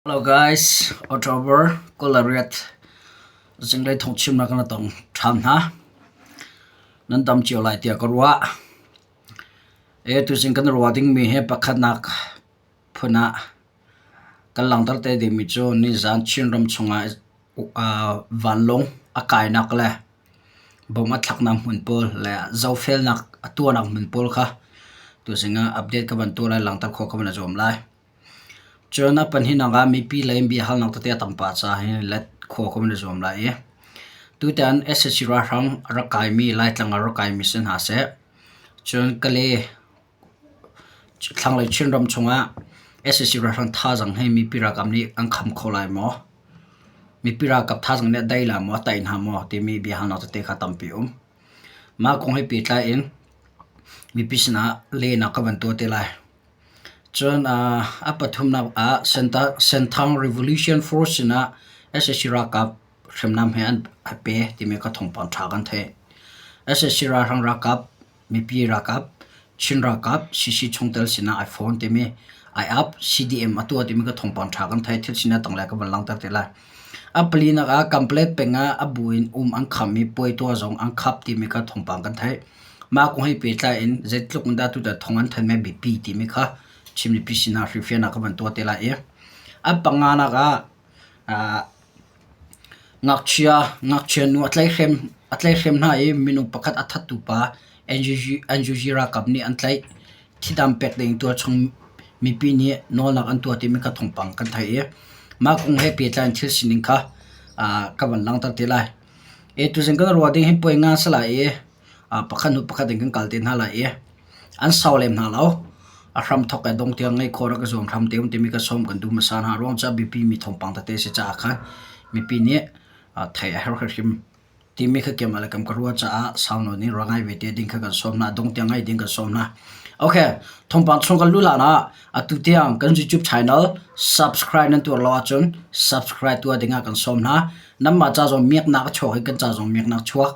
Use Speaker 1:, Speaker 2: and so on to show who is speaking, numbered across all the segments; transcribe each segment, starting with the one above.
Speaker 1: Hello guys, October 28 zinglei thawngchimnak kan tong ṭhan hna. Nan dam cio lai tiah ka ruah. E tuzing kan ruah dingmi hi pakhatnak phun ah kan langhter te dingmi cu nizan Chinram chungah vanlawng a kainak le bom a thlaknak hmun pawl le zohfelnak a tuahnak hmun pawl kha tuzing ah update ka van tuah lai langhter khawh ka van i zuam lai. Cun a pahnihnak ah mipi lei in biahalnak tete a tam pah caah hin let khawh ka van i zuam lai i tutan sac ralhrang a rak kaimi Laitlang ah rak kaimi si hna seh, cun Kale thlanglei Chinram chungah sac ralhrang thazaang hi mipi ralkap nih an kham kho lai maw? Mipi ralkap thazaang nih a dai lai maw, a tai hna maw timi biahalnak tete kha tampi a um. Mah kong he pehtlai in mipi sinah lehnak ka van tuah te lai. Cun a pathumnak ah Senthang Revolution Force sinah sac ralkap hriamnam he an pe timi kha thawngpang ṭha kan theih. Sac ralhrang ralkap, mipi ralkap, Chin ralkap, CC chungtel sinah ai fawn timi ai ap, CDM a tuah timi kha thawngpang ṭha kan theih. Thil sinak tanglei ka van langhter te lai. A palinak ah Kanpalet peng ah a bu in um an kham i puai tuah zong an khap timi kha thawngpang kan theih. Mah kong he pehtlai in zeitluk in dah tutan thong an thanh mei biapi timi kha Chin mipi sinah hrilhfiahnak ka van tuah te lai i a panganak ah ngakchia ngakchia nu a tlaihhrem a tlaihhrem hna i minung pakhat a thattu pa NUG, NUG ralkap nih an tlaih. Thidam pek ding tualchung mipi nih nawlnak an tuah timi kha thawngpang kan theih i mah kong he pehtlai in thil sining kha ka van langhter te lai. E tuzing kan ruah ding hi puai nga si lai i pakhat hnu pakhat in kan kal te hna lai i an sau lem hna lo. A hram thawk le dong tiang ngeih khawh rak i zuam hram te um timi ka sawm kan duh hmasa hna ruang caah biapi mi thawngpang tete si caah khan mipi nih theih a herh hrimhrim timi kha keimah le kam ka ruah caah sau nawn in ra ngai ve te ding kha kan sawm hna dong tiang ngai ding kan sawm hna. Okay, thawngpang chung kan lu lan ah atu tiang kan YouTube channel subscribe nan tuar lo ahcun subscribe tuah ding ah kan sawm hna. Nanmah ca zong miaknak a chuak i kan ca zong miaknak chuak.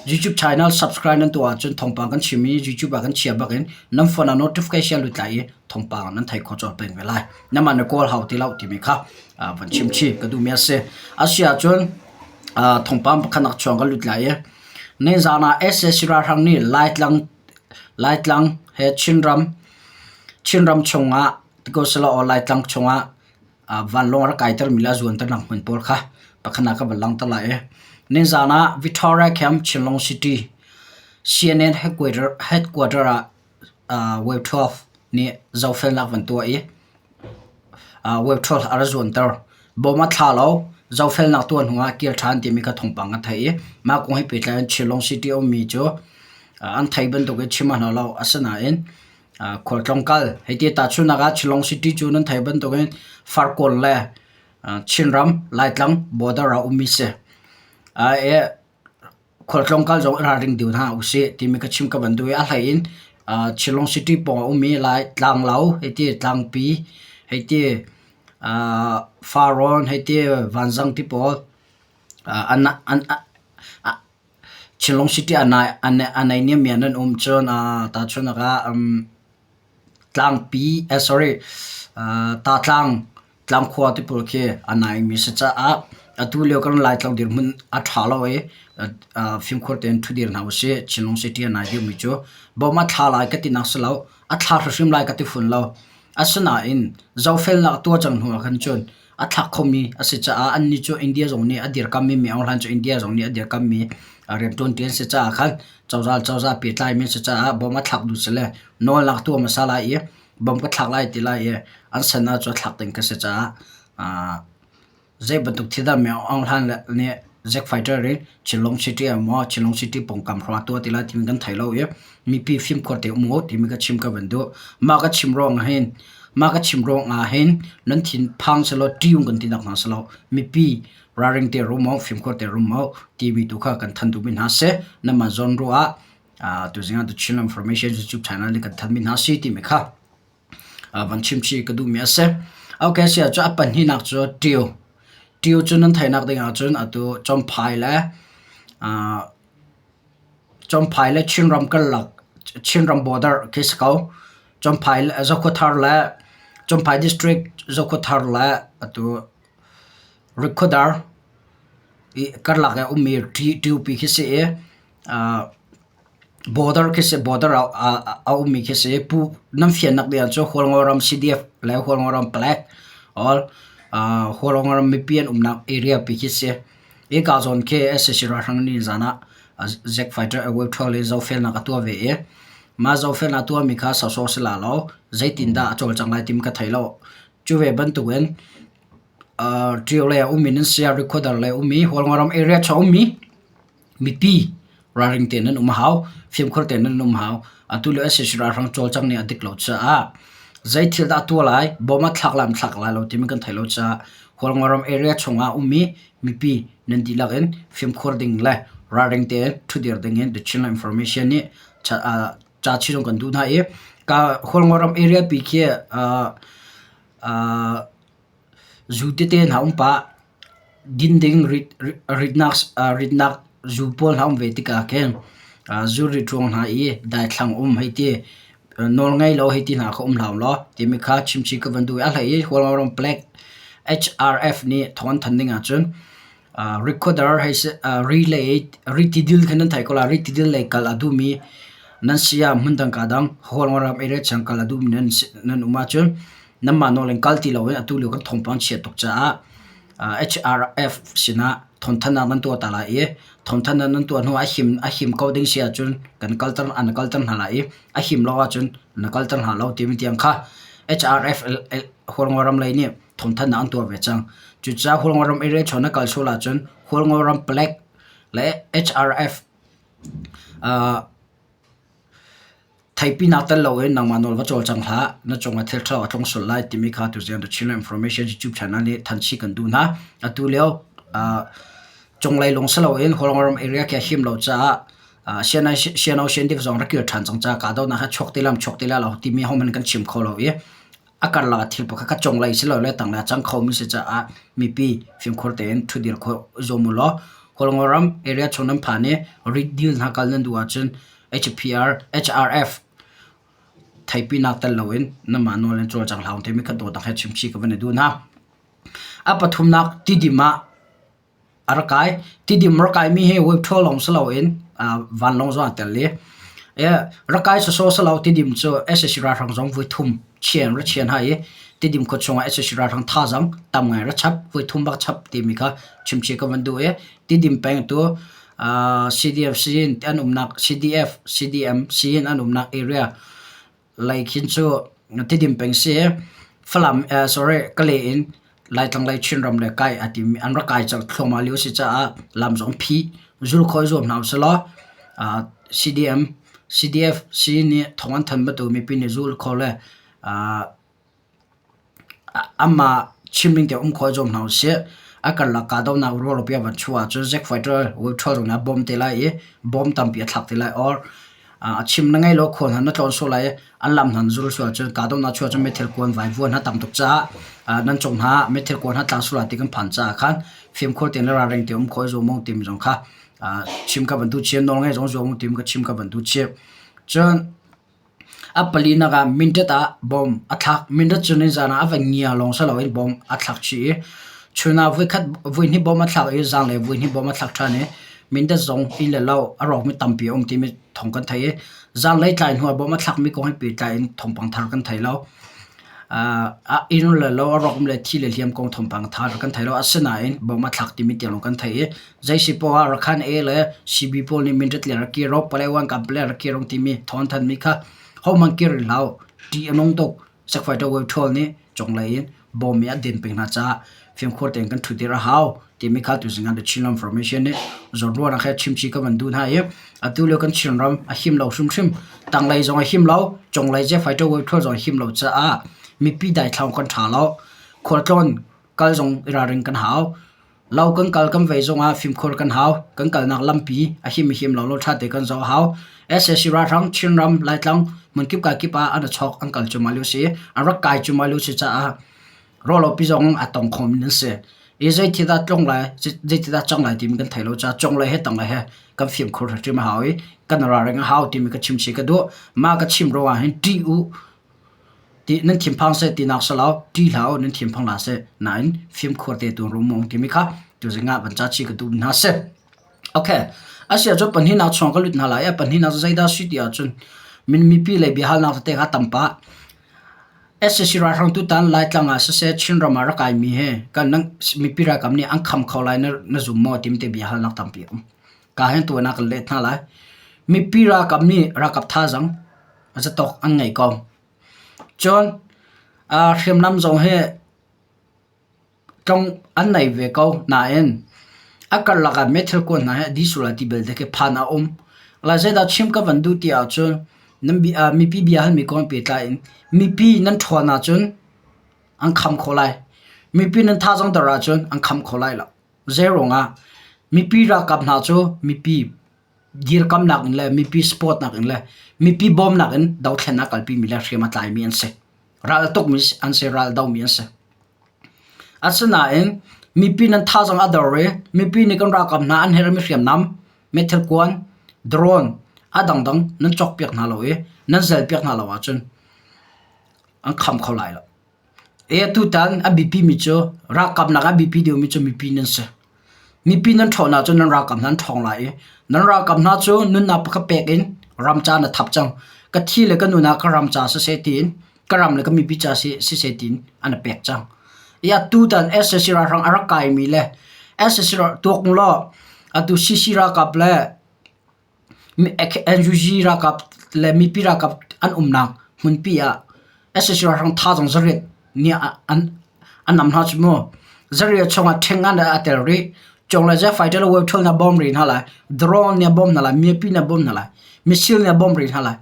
Speaker 1: YouTube channel subscribe nan tuah ahcun thawngpang kan chim i YouTube ah kan chia bak in nan phone ah notification lut lai i thawngpang nan thei khawh colh peng ve lai. Nanmah na kawl hau ti lo timi kha van chim chih ka duhmi a si. A si ahcun thawngpang pakhat nak chuang kan lut lai i nizaan ah sac ralhrang nih Laitlang Laitlang he Chinram Chinram chungah tikosalaw Laitlang chungah vanlawng a rak kaitermi le a zuanternak hmun pawl kha pakhat ah ka van langhter lai i nizaan ah Victoria Camp Chinlong City CNN headquarter, headquarter ah Wave 12 nih zohfelnak van tuah i Wave 12 a ra zuanter. Bom a thla lo, zohfelnak tuah hnu ah kir ṭhan timi kha thawngpang ka theih i mah kong he pehtlai in Chinlong City ummi cu an thei bantuk in chim a hna lo. Asinain Khualtlawng kal hei ti tahchunhnak ah Shillong City cu nan theih bantukin Farkawn le Chinram Laitlang border ah ummi si. Khualtlawng kal zong i ralring dih hna usih timi ka chim ka van duh i a hlei in Shillong City pawng ah ummi Lai Tlanglo hei ti Tlangpi hei ti Farrawn hei ti Vanzang ti pawl Chinlung City a naihniam mi ah nan um cun tahchunhnak ah tlangpi sorry tahtlang tlangkhua ti pawl khi a naimi si caah atu lio kan Laitlang dirhmun a ṭha lo i fimkhur tein ṭhudir hna usih. Chinlung City a nai deuhmi cu bawm a thla lai ka tinak si lo, a thla hrimhrim lai ka ti fawn lo. Asinain zohfelnak tuah cang hnu ah khan cun a thlak khomi a si caah annih cu India zong nih a dirkammi mi Aung Hlan cu India zong nih a dirkammi rianṭuanṭi an si caah khan cozah cozah pehtlaimi an si caah bom a thlak duh si le nawlnak tuah hmasa lai i bom ka thlak lai ti lai i an san ah cu a thlak ding ka si caah zei bantuk thil dah Aung Hlan nih Zack Fighter in Chinlung City ah maw Chinlung City pawngkam hrawng ah tuah ti lai timi kan thei lo i mipi fimkhur te um u timi ka chim ka van duh. Mah ka chim ruang ah hin mah ka chim ruang ah hin nan thin phang selaw ṭiung kan ti nak hna selaw mipi ralring te rum u fimkhur te rum u timi tu kha kan than duhmi hna si. Nanmah zawn ruah ah tuzing ah The Chin Information YouTube channel nih kan thanmi hna si timi kha van chimchih ka duhmi a si. Okay, si ahcun a pahnihnak cu ṭio. Ṭio cu nan theihnak ding ahcun atu Champhai le Champhai le Chinram karlak Chinram border khi si ko. Champhai le Zokhawthar le Champhai district Zokhawthar le atu Rikhuadar i karlak i a ummi Ṭiupi khi si i border khi si border a ummi khi si. Pu nan fiannak ding ahcun Hualngoram CDF le Hualngoram Palek or Hualngoram mipi an umnak area pi khi si. Hika zawn khi sac ralhrang nih zan ah Zack fighter Away Patrol in zohfelnak a tuah ve i mah zohfelnak a tuahmi kha sawsawh si la law zeitindah a cawlcang lai timi ka thei lo. Cu ve bantukin Ṭio lei ah ummi nan si ah Rikhuadar lei ummi Hualngoram area chung ummi mipi ralring tein nan um a hau, fimkhur tein nan um a hau. Atu lio sac ralhrang cawlcang ning a dik lo caah zei thil dah a tuah lai, bom a thlak lai, thlak lai lo timi kan thei lo caah Hualngoram area chungah ummi mipi nan dihlak in fimkhur ding le ralring tein ṭhudir ding in The Chinland Information nih ca chih zong kan duh hna i ka Hualngoram area pi khi zu tete hna um pah din ding ritnak zu pawl hna um ve tikah khin zu rit ruang hna i daithlang um hei ti nawl ngei lo hei ti hna kha um hlah law timi kha chimchih ka van duh i a hlei i Hualngoram Palek HRF nih thawng an thanh ding ahcun recorder hei si relay ritidil kha nan theih ko lai ritidil lei kal a duhmi nan si ah hmundang kaa dang Hualngoram area chung kal a duhmi nan um ahcun nanmah nawl in kal ti loin atu lio kan thawngpang chiat tuk caah HRF sinah thawngthanhnak nan tuah ta lai i thawngthanhnak nan tuah hnu ah a him ko ding si ahcun kan kalter an kalter hna lai i a him lo ahcun na kalter hna lo timi tiang kha HRF Hualngoram lei nih thawngthanhnak an tuah ve cang. Cucaah Hualngoram area chung na kal sual ahcun Hualngoram Palek le HRF Theipinak tel loin nangmah nawl va cawlcang hlah, na cungah thil ṭhalo a tlung sual lai timi kha tuzing The Chinland Information YouTube channel nih thanchih kan duh hna. Atu lio cunglei lung si loin Hualngoram area khi a him lo caah Siano Scientific zong rak kir ṭhan cang caah kahdohnak hi chuak ti lam chuak ti lai lo timi hohmanh kan chim kho lo i a karlak ah thil pakhat kha cunglei silole tanglei a cang khomi si caah mipi fimkhur tein ṭhudir khawh zuam u law Hualngoram area chung nan phan i ritdil hna kal nan duh ahcun HPR, HRF theipinak tel loin nanmah nawl in cawlcang hlah timi kha dawtnak he chimchih ka van i duh hna. A pathumnak tidim ah a rak kai. Tidim rak kaimi hi webthua lawng si loin vanlawng zong aa tel i rak kai sawsawh si lo tidim cu sac ralhrang zong voi thum chian ra chian hai i tidim khua chungah sac ralhrang thazaang tam ngai ra chap voi thum bak chap timi kha chimchih ka van duh i tidim peng tu CDF in an umnak CDF CDM in an umnak area lei khin cu Tidim peng si Falam sorry Kalay in Laitlang lei Chinram le kai a timi an rak kai cang thluahmah lio si caah lam zong phih zul khawh i zuam hna usih CDM CDF si nih thawng an thanh bantuk mipi nih zul khawh le Amah chim ning te um khawh zuam hna usih. A karlak kahdohnak ruahlopi a van chuah ahcun Zack Fighter Withdraw zong nih a bawm te lai i bom tampi a thlak te lai or a chim na ngei lo khua hna na tlawn sual lai i an lam hna na zul sual ahcun kahdohnak chuah ahcun meithal kuan vaivuan hna tam tuk caah nan cung hna meithal kuan hna tla sual lai ti kan phan caah khan fimkhur tein le ralring tein um khawh i zuam u timi zong kha chim ka van duh chih. Nawl ngei zong zuam u timi ka chim ka van duh chih. Cun A palinak ah Mindat ah bom a thlak. Mindat cu nizan ah a va ngia lawng si loin bom a thlak chih i chun ah voikhat voihnih bom a thlak i zaanglei voihnih bom a thlak ṭhan i Mindat zong inn le lo a rawkmi tampi a um timi thawng kan theih i zaanglei tlai hnu ah bom a thlakmi kong he pehtlai in thawngpang thar kan thei lo. Inn le lo a rawkmi le thi le hliam kong thawngpang thar kan thei lo. Asinain bom a thlak timi tiang lawng kan theih i zei si poah ah Rakhine A le CB pawl nih Mindat le rak kir rawk, Palawan kam le rak kir rawk timi thawng thanmi kha hohmanh kir rih hlah ṭih a nung tuk. Sakfai Wave Ṭhawl nih cunglei in bom i a din peng hna caah fimkhur tein kan ṭhutir a hau timi kha tuzing ah The Chinland Formation nih zawnruahnak he chimchih ka van duh hna i atu lio kan Chinram a him lo hrimhrim. Tanglei zong a him lo, cunglei Jeff Fighter Wave Ṭhawl zong a him lo caah mipi daithlang kan ṭha lo. Khualtlawn kal zong i ralring kan hau. Lo kan kal kan vei zongah fimkhur kan hau. Kan kalnak lampi a him him lo lo ṭha te kan zoh a hau. Sac ralhrang Chinram Laitlang hmunkip kakip ah an i chawk an kal cuahmah lio si. An rak kai cuahmah lio si caah rawlopi zong a tong khomi an si. I zeithil dah tlung lai, zeithil dah cang lai timi kan thei lo caah cunglei he tanglei he kan fimkhur hrimhrim a hau i kan ralring a hau timi ka chim chih ka duh. Mah ka chim ruangah hin ṭih u. Ti nan thinphang seh tinak si lo, ṭih hlah u nan thinphang hlah seh. Nain fimkhur te tu rum um timi kha tuzing ah van ca chih ka duh hna seh. Okay. Asia cu pahnihnak chung ka lut hna lai. A pahnihnak cu zeidah si ti ahcun min mipi lei biahalnak tete kha tam pah. SAC ralhrang tutan Laitlang ah siseh Chinram ah rak kaimi he kan nang mipi ralkap nih an kham kho lai na, na zum maw timi te biahalnak tampi a um. Ka hen tuan ah kan let hna lai. Mipi ralkap nih ralkap thazang a zatawk an ngei ko. Cun hriamnam zong hi tlong an nei ve ko nain a karlak ah meithal kuan hna hi a dih sual lai ti belte khi phan a um. Lai zeidah chim ka van duh ti ahcun nan mipi bia halmi kong pehtlai in mipi nan ṭhawn ahcun an kham khawh lai. Mipi nan thazaang dor ahcun an kham kho lai lo. Zeiruangah mipi ralkap hna cu mipi dirkamnak in le mipi support nak in le mipi bawmnak in dothlennak kalpi mi le hriam a tlai mi an si. Ral tukmi an si, ral domi an si. Asinain mipi nan thazaang a dor i mipi nih kan ralkap hna an herhmi hriamnam, meithal kuan, drone a dangdang nan cawkpiak hna lo i nan zelpiak hna lo ahcun an kham kho lai lo. E tutan a biapimi cu ralkapnak a biapi deuhmi cu mipi nan si. Mipi nan ṭhawn ahcun nan ralkap hna an ṭhawng lai i nan ralkap hna cu nunnak pakhat pek in ram ca na thap cang. Ka thi le ka nun ah ka ram ca siseh tiin ka ram le ka mipi ca siseh tiin an i pek cang. I atutan sac ralhrang a rak kaimi le sac tuak law atu CC ralkap le NUG ralkap le mipi ralkap an umnak hmunpi ah sac ralhrang thazaang zariat nih an nam hna cu mu. Zariat chungah ṭhing an a tel rih. Cong le jet fighter le wave ṭhul nih a bawm rih hna lai. Drone nih a bawm hna lai. Mipi nih a bawm hna lai. Missile nih a bawm rih hna lai.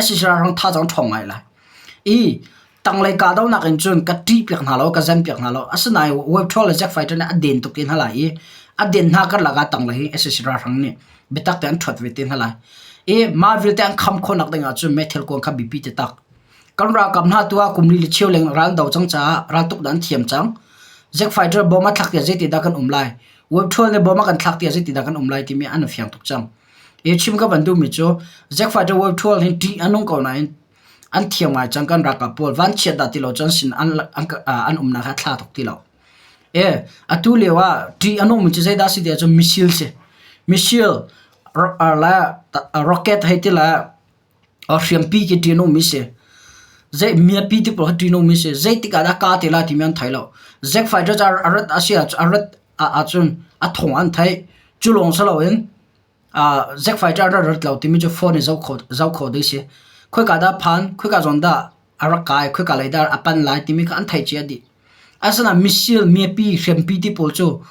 Speaker 1: Sac ralhrang thazaang ṭhawng ngai lai. I tanglei kahdohnak in cun ka ṭihpiak hna lo, ka zenpiak hna lo. Asinain web troll le Jack Fighter nih a den tuk te hna lai i a den hna karlak ah tanglei hi sac ralhrang nih biatak tein an ṭhuat ve te hna lai. I mah vialte an kham khawhnak ding ahcun meithal kuang kha biapi te tak. Kan ralkap hna tu ah kum li le cheu leng ral do cang caah raltuk dah an thiam cang. Jack Fighter bom a thlak tiah zeiti dah kan um lai? Web troll nih bom a kan thlak tiah zeiti dah kan um lai timi an fiang tuk cang. I chim ka van duhmi cu Jack Fighter web troll hi ṭih a nung ko nain An thiam ngai cang kan ralkap pawl vanchiat dah ti lo cun sin an umnak hi a thla tuk ti lo. E atu lio ah ṭih a nungmi cu zeidah si ti ahcun missile si. Missile le rocket hei ti le hriampi khi ṭih a nungmi si. Zei miapi ti pawl kha ṭih a nungmi si. Zeitik ah dah ka te lai timi an thei lo. Jet fighter cu a rat a si ahcun a rat ahcun a thawng an theih. Cu lawng si loin Jet fighter a rat lo timi cu phone in zoh khawh ding si. Khoika dah a phan, khoika zawn dah a rak kai, khoika lei dah a pan lai timi kha an theih cia dih. Asinain missile, miapi, hriampi ti pawl cu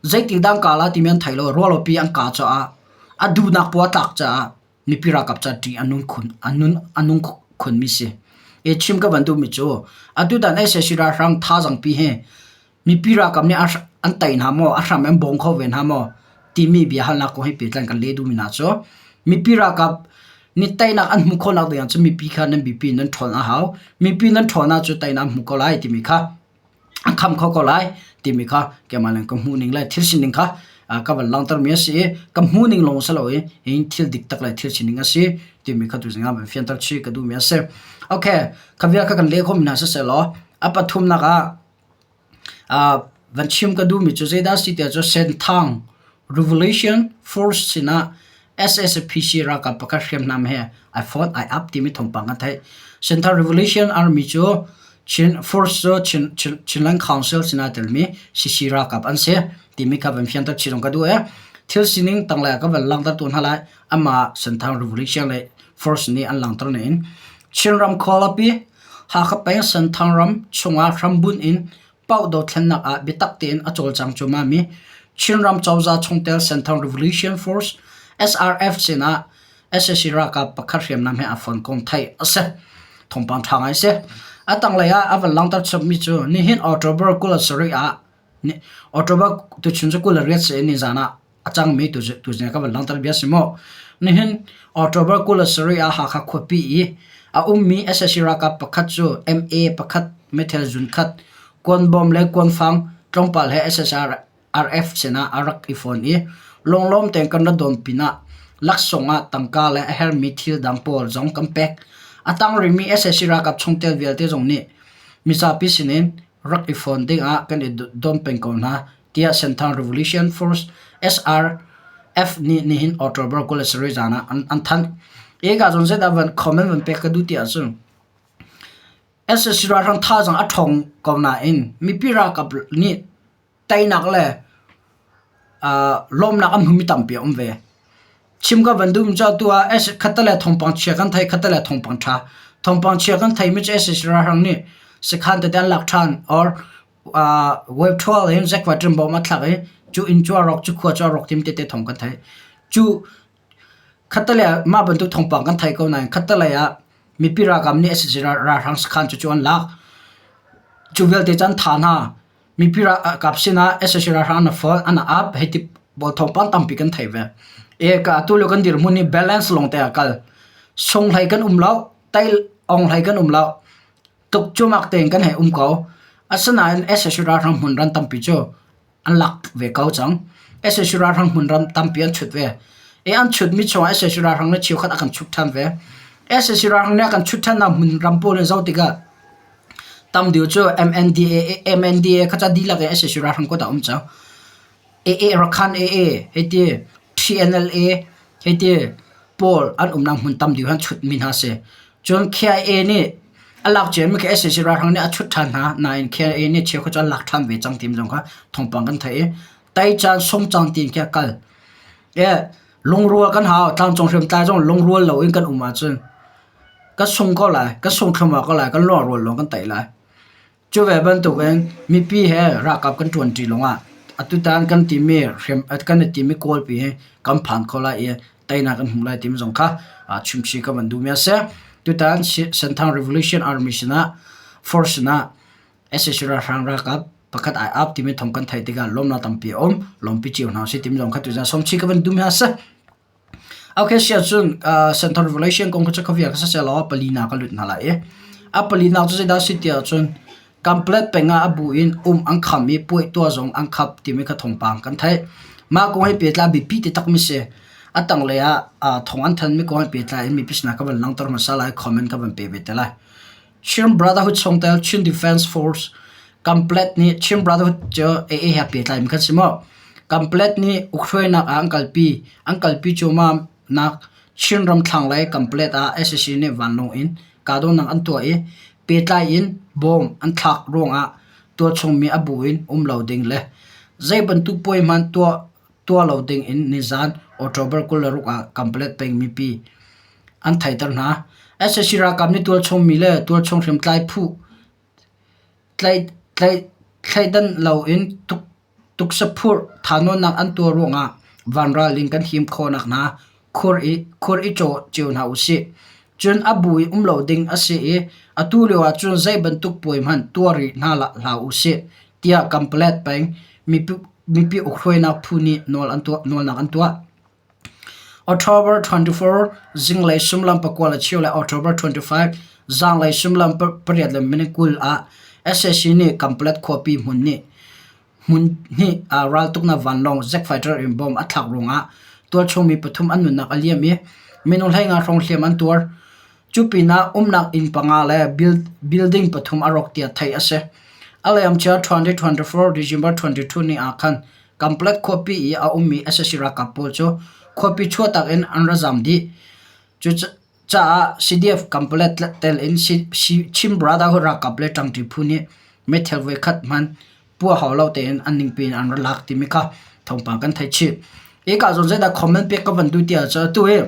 Speaker 1: zeitik dah an kah lai timi an thei lo. Ruahlopi an kah caah a duhnak poah a tlak caah mipi ralkap ca ṭih a nung khun, a nun a nung khunmi si. I chim ka van duhmi cu atutan sac ralhrang thazaangpi hi Mipi ralkap nih an tei hna maw, a hram an bawm kho ve hna maw timi biahalnak kong he pehtlai kan leh duhmi hna cu mipi ralkap nih teinak an hmuh khawhnak ding ahcun mipi kha nan biapi nan ṭhawn a hau. Mipi nan ṭhawn ahcun teinak an hmu ko lai timi kha an kham kho ko lai timi kha keimah le ka hmuhning le thil sining kha ka van langhtermi a si i ka hmuhning lawng si lo i thil dik tak le thil sining a si timi kha tuzing ah van fianter chih ka duhmi a si. Okay, kha vial kha kan leh khawhmi hna siseh law a pathumnak ah Van chim ka duhmi cu zeidah a si tiah cun Senthang Revolution Force sinah SSPC ralkap pakhat hriamnam he ai phone ai ap timi thawngpang kan theih. Senthang Revolution Army cu Chin Force cu Chin, Chin, Chinland Council sinah telmi CC ralkap an si timi kha van fianter chin ka duh e. Thil sining tanglei ah ka van langhter tu hna lai. Amah Senthang Revolution le Force nih an langhter nain Chinram khualipi Hakha peng Senthang ram chungah hrambunh in Pauh dothlennak ah biatak tein a cawlcang cuahmahmi Chinram cozah chungtel Senthang Revolution Force SRF sinah sac ralkap pakhat hriamnam he aa fon kong theih a si. Thawngpang ṭha ngai a si. A tanglei ah a van langhter chapmi cu nihin October 27 ah October tuchun cu 28 si i nizan ah a cangmi tuzing ka van langhter bia si maw? Nihin October 27 ah Hakha khuapi i a ummi sac ralkap pakhat cu MA pakhat meithal zun khat kuanbawm le kuanfang tlawmpal he SSRF sinah a rak i fon i lunglawm tein kan ra dawn pinah laksawng ah tangka le a herhmi thil dang pawl zong kan pek. A tang rihmi sac ralkap chungtel vialte zong nih mizapi sinin rak i fon dingah kan i dawm peng ko hna, tiah Senthang Revolution Force SRF nih nihin October 27 zan ah an thanh. Eka zawn zeidah van comment van pek ka duh ti ahcun sac ralhrang thazaang a ṭhawng ko nain mipi ralkap nih teinak le lawmnak an hmumi tampi a um ve. Chim ka van duhmi cu atu ah khatte le thawngpang chia kan thei, khatte le thawngpang ṭha. Thawngpang chia kan theimi cu sac ralhrang nih sakhan tete an lak ṭhan or web ṭhual in zekva bom a thlak i cu inn cu a rawk, cu khua cu a rawk timi tete thawng kan theih. Cu khattelei ah mah bantuk thawngpang kan theih ko nain khattelei ah mipi ralkap nih sac ralhrang sakhan cucu an lak. Cu vialte cu an thah hna. Mipi ralkap sinah sac ralhrang an fawn, an ap hei ti pawl thawngpang tampi kan theih ve. E ka atu lio kan dirhmun hi balance lawngte ah kal. Sunghlei kan um lo, tai onghlei kan um lo. Tuk cumak tein kan hei um ko. Asinain sac ralhrang hmunram tampi cu an lak ve ko cang. Sac ralhrang hmunram tampi an chut ve. I an chutmi chungah sac ralhrang nih cheukhat a kan chut ṭhan ve. Sac ralhrang nih a kan chut ṭhannak hmunram pawl in zoh tikah tam deuh cu MNDAA MNDAA kha ca dihlak in sac ralhrang kut ah a um cang. AA Rakhan AA hei ti TNLA hei ti pawl an umnak hmun tam deuh an chutmi hna si. Cun KIA nih a lak ciami khi sac ralhrang nih a chut ṭhan hna nain KIA nih cheukhat cu an lak ṭhan ve cang timi zong kha thawngpang kan theih i teican sungcang tiin khi a kal. E lungrual kan hau tlangcung hriamtlai zong lungrual loin kan um ahcun kan sung ko lai kan sung thluahmah ko lai kan lungrual lawng kan tei lai. Cu ve bantukin mipi he ralkap kan ṭuanṭi lawngah atutan kan timi hriam kan i timi kawlpi hi kan phan kho lai i teinak kan hmu lai timi zong kha chimchih ka van duhmi a si. Tutan Senthang Revolution Army sinah force sinah sac ralhrang ralkap pakhat ai ap timi thawng kan theih tikah lawmnak tampi a um. Lawmpi cio hna usih timi zong kha tuzan sawmchih ka van duhmi a si. Okay, si ahcun Central Revelation kong kha cu khuavial kha siseh law palina ka lut hna lai i a palina cu zeidah a si ti ahcun Kamplet peng ah a bu in um an kham i puai tuah zong an khap timi kha thawngpang kan theih. Mah kong he pehtlai biapi taktakmi si. A tanglei ah thawng an thanmi kong he pehtlai in mipi sinah ka van langhter hmasa lai, comment ka van pe ve te lai. Chin Brotherhood chungtel Chin Defense Force Kamplet nih Chin Brotherhood cu AA he pehtlaimi khan si maw? Kamplet nih ukhruainak ah an kalpi. An kalpi cuahmah nak Chinram thlanglei Kamplet ah sac nih vanlawng in kahdohnak an tuah i pehtlai in bom an thlak ruangah tualchungmi a bu in um lo ding le zei bantuk puai hmanh tuah tuah lo ding in nizan October 26 ah Kamplet peng mipi an theihter hna. Sac ralkap nih tualchung mi le tualchung hriamtlai phu thleidan loin tuksaphurh thahnawnnak an tuah ruangah vanral in kan him khawhnak hna khur i cawh cio hna usih. Cun a bu i um lo ding a si i atu lio ah cun zei bantuk puai hmanh tuah rih hna hlah usih tiah Kamplet peng mipi ukhruainak phu nih nawlnak an tuah. October 24 zinglei suimilam 9:15 le October 25 zanglei suimilam 8:20 ah sac nih Kamplet khuapi hmun hnih ah raltuknak vanlawng jet fighter in bomb a thlak ruangah tualchung mi pathum an nunnak a liam i minung 15 hrawng hliam an tuar. Cu pinah umnak inn panga le building pathum a rawk tiah theih a si. A liamcia 2024 December 22 ni ah khan Kamplet khuapi i a ummi sac ralkap pawl cu khuapi chuahtak in an ra zaam dih. Cucaah CDF Kamplet tel in Chin Brotherhood ralkap le ṭangṭi phu nih meithal voikhat hmanh puah hau lo tein an ningpi in an ra lak timi kha thawngpang kan theih chih. Hika zawn zeidah comment pek ka van duh ti ahcun atu hi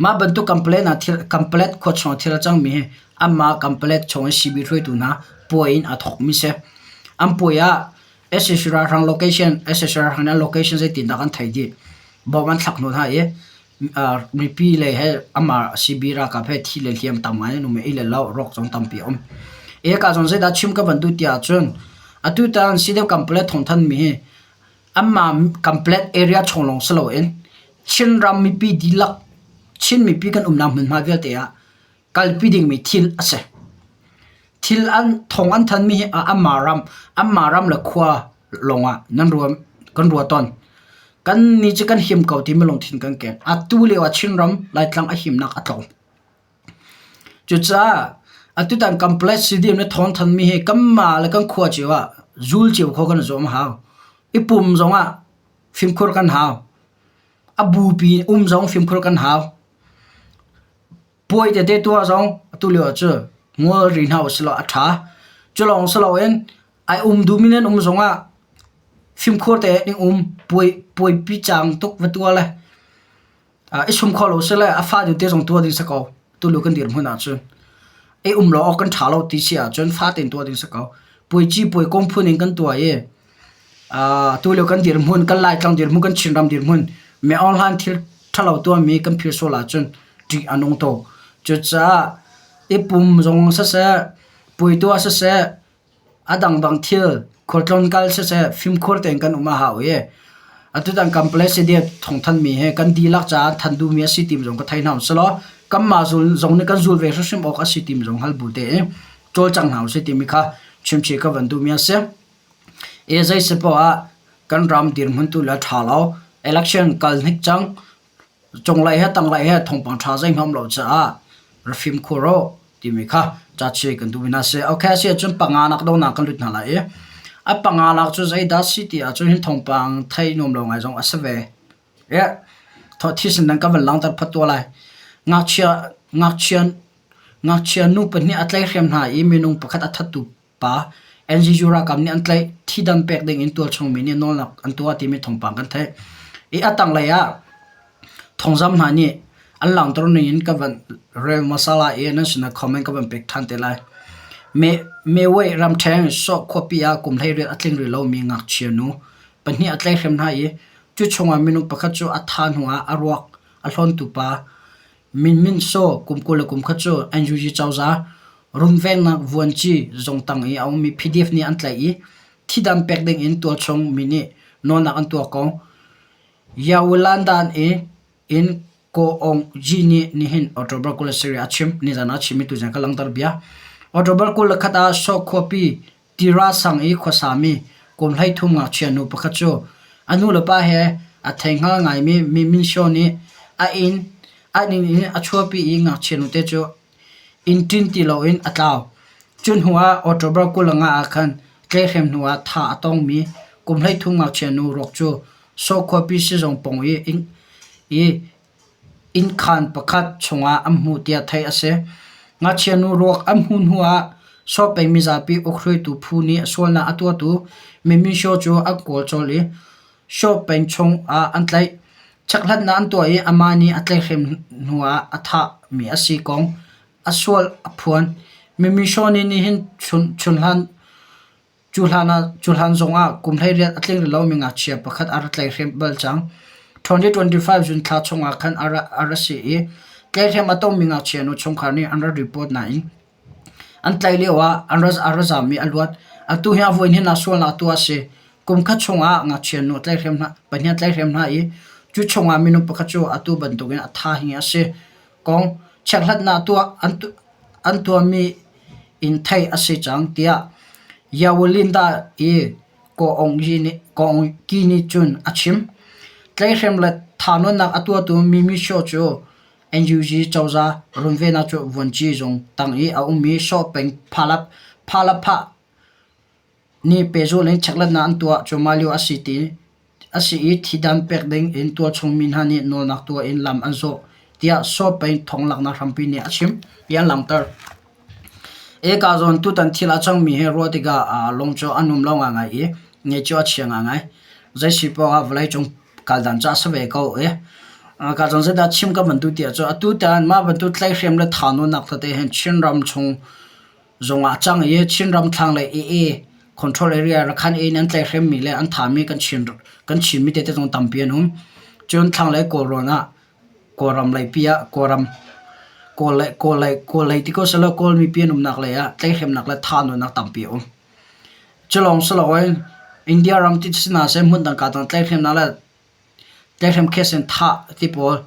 Speaker 1: mah bantuk Kamplet ah thil Kamplet khua chung ah thil a cangmi hi anmah Kamplet chung i CB hruaitu hna puai in aa thawkmi si. An puai ah sac ralhrang location sac ralhrang nih an location zeitindah kan theih dih. Bom an thlak hnu hna i mipi lei he amah CB ralkap he thi le hliam tam ngai an um i le lo rawk zong tampi a um. Eka zong zeidah chim ka van duh ti ahcun atutan CDF Kamplet thawngthan mi hi anmah Kamplet area chung lawng si loin Chinram mipi dihlak Chin mipi kan umnak hmunhma vialte ah kalpi dingmi thil a si. Thil an thawng an thanmi hi anmah ram anmah ram le khua lawngah nan ruah kan ruah tawn. Kan nih cu kan him ko timi lungthin kan keng. Atu lio ah Chinram Laitlang a himnak a tlawm. Cucaah atutan complex CDM na thawng thanmi hi kanmah le kan khua cio ah zul cio kho kan i zuam a hau. I pum zongah fimkhur kan hau. A bupi um zong fimkhur kan hau. Puai tete tuah zong atu lio ah cu ngol ri hna usih law a ṭha. Cu lawng si loin ai um duhmi nan um zongah fimkhur tein in um puai puaipi cang tuk va tuah le i sum kho lo sile a fa te zong tuah ding si ko. Tulu kan dirhmun ahcun i um lo awk kan ṭha lo ti si ahcun fa tein tuah ding si ko. Puaici puai kong phun in kan tuah i tulio kan dirhmun kan Laitlang dirhmun kan Chinram dirhmun me online thil ṭhalo tuahmi kan phil sual ahcun ṭih a nung tuk. Cucaah i pum zong siseh puai tuah siseh A dangdang thil khualtlawn kal siseh fimkhur tein kan um a hau i atutan kan president thawngthanhmi hi kan dihlak caah than duhmi a si ti zong ka thei hna usih kanmah zong nih kan zul ve hrimhrim awk a si timi zong hal bu tein cawlcang hna usih timi kha chimchih ka van duhmi a si. I zei si poah ah kan ram dirhmun tu le ṭha lo election kal hnik cang Cunglei he tanglei he thawngpang ṭha zeihmanh um lo caah ra fimkhur u timi kha cachi kan duh hna si. Okay, a si ahcun panganak donak kan lut hna lai i a panganak cu zeidah si ti ahcun hin thawngpang thei nuam lo ngai zong a si ve. Yeah. Thawh nan ka van langhter phot tuah lai. Ngakchia ngakchia ngakchia nu pahnih a tlaihhrem hna i minung pakhat a thattu pa NGU ralkap nih an tlaih thidam pek ding in tualchung mi nih nawlnak an tuah timi thawngpang kan theih. I a tanglei ah thawngzam hna nih an langhter ning in ka van rel hmasa lai i nan sinah comment ka van pek ṭhan te lai. Me Mewei ramṭheng Sawh khuapi ah kum 18 a tling rih lomi ngakchia nu pahnih a tlaihhrem hna i cu chungah minung pakhat cu a thah hnu ah a ruak a hlawntu pa Min Min Saw kum 21 cu NUG cozah Runvengnak vuanci zung tang i a ummi PDF nih an tlaih i thidam pek ding in tualchung mi nih nawlnak an tuah ko. Yawilandan i in Ko Aung Gyi nih nihin October 27 a chim. Nizan ah a chimmi tuzan ka langhter bia. October 21 ah Saw khuapi Tira sang i khuasami kum 13 ngakchia nu pakhat cu a nulepa he a theihngal ngaimi Mi Min Shaw nih a inn an inn in a chuahpi i ngakchia nute cu Inn ṭin ti loin a tlau. Cu hnuah October 25 ah khan tlaihhrem hnuah thah a tongmi kum 13 ngakchia nu ruak cu Saw khuapi sizung pawng i innkhaan pakhat chungah an hmuh tiah theih a si. Ngakchia nu ruak an hmuh hnuah Saw peng mizapi ukhruaitu phu nih sualnak a tuahtu Min Shaw cu an kawl colh i Saw peng chungah an tlaih. Chekhlatnak an tuah i amah nih a tlaihhrem hnuah a thahmi a si kong a sual a phuan. Mimi Shaw nih nihin cuhlan zongah kum 18 a tling rih lomi ngakchia pakhat a rak tlaihhrem bal cang. 2025 June thla chungah khan a ra si i tlaihhrem a tongmi ngakchia nu chungkhar nih an rak report nain An tlaih lioah an ra zaam i a luat. Atu hi a voi hnihnak sualnak tuah a si. Kum khat chungah ngakchia nu tlaihhrem hna, pahnih a tlaihhrem hna i cu chungah minung pakhat cu atu bantukin a tha hi a si. Kong chekhlatnak tuah an tuahmi in theih a si cang tiah Yawalinda i Ko Aung Kyi nih cun a chim. Tlaihhrem le thahnawnnak a tuahtu Mimi Shaw cu NUG cozah runvennak cu vuanci zung tang i a ummi Saw peng Phalapha nih pehzulh in chekhlatnak an tuah cuahmah lio a si i thidam pek ding in tualchung mi hna nih nawlnak tuah in lam an zawh tiah Saw peng thonglaknak hrampi nih a chim tiah an langhter. Eka zawn tutan thil a cangmi hi ruah tikah lung cu a num lo ngaingai i ngaih cu a chia ngaingai. Zei si paoh ah vawleicung kaldan cu a si ve ko i ka zawn zeidah chim ka van duh ti ahcun atu tiang mah bantuk tlaihhrem le thahnawnnak tete hin Chinram chung zongah a cang i Chinram thlanglei AA control area Rakhine in an tlaihhremmi le an thahmi kan Chin kan Chinmi tete zong tampi an um. Cun thlanglei Kawlrawn ah Kawlram leipi ah Kawlram Kawl lei Kawl lei Kawl lei ti ko sehlaw Kawl mipi an umnak lei ah tlaihhremnak le thahnawnnak tampi a um. Cu lawng si loin India ram ti si hna seh hmun dang kaa dang tlaihhremnak le tlaihhrem case in thah ti pawl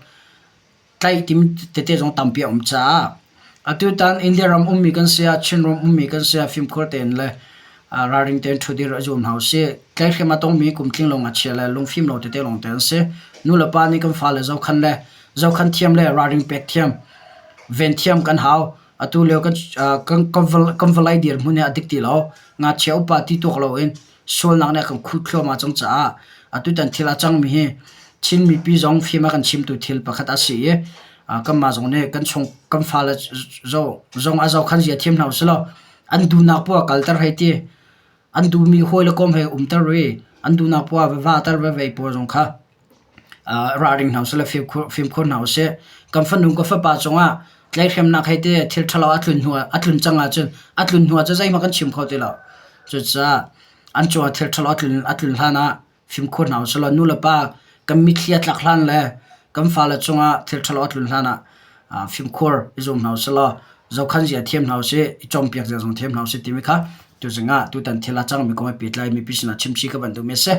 Speaker 1: tlaih timi tete zong tampi a um caah atutan India ram ummi kan si ah Chinram ummi kan si ah fimkhur tein le ralring tein ṭhudir a zuam hna usih. Tlaihhrem a tongmi kum tling lo ngakchia le lungfim lo tete lawngte an si. Nulepa nih kan fale zohkhan le zohkhan thiam le ralring pek thiam, ven thiam kan hau. Atu lio kan kan vawlei dirhmun hi a dik ti lo. Ngakchia upa ti tuak loin sualnak nih a kan khuh thluahmah cang caah atutan thil a cangmi hi Chin mipi zong fim a kan chimtu thil pakhat a si i kanmah zong nih kan chung kan fale zong a zohkhan zia thiam hna usih law an duhnak poah ah kalter hei ti an duhmi hawi le kom he umter i an duhnak poah ah va vahter va vei pawl zong kha ralring hna usih law fimkhur hna usih. Kan fanu ka fapa cungah tlaihhremnak hei ti thil ṭhalo a tlun hnu a tlun cang ahcun a tlun hnu ah cun zeihmanh kan chim kho ti lo. Cucaah an cungah thil ṭhalo a tlun a tlun hlan ah fimkhur hna usih law nulepa kan mitthli a tlak hlan le kan fale cungah thil ṭhalo a tlun hlan ah fimkhur i zuam hna usih law zohkhan zia thiam hna usih i cawnpiak zia zong thiam hna usih timi kha tuzing ah tutan thil a cangmi kong he pehtlai mipi sinah chimchih ka van duhmi a si.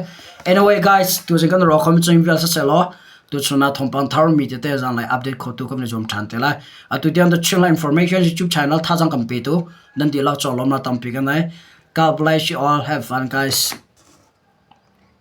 Speaker 1: Anyway guys, tuzing kan rawk khomi cung vial siseh law tuchun ah thawngpang thar mi tete zanlei update khotu kan i zuam ṭhan te lai. Atu tiang The Chinland Information YouTube channel thazang kan petu nan dihlak conglawmhnak tampi kan nei. God bless you all. Have fun guys.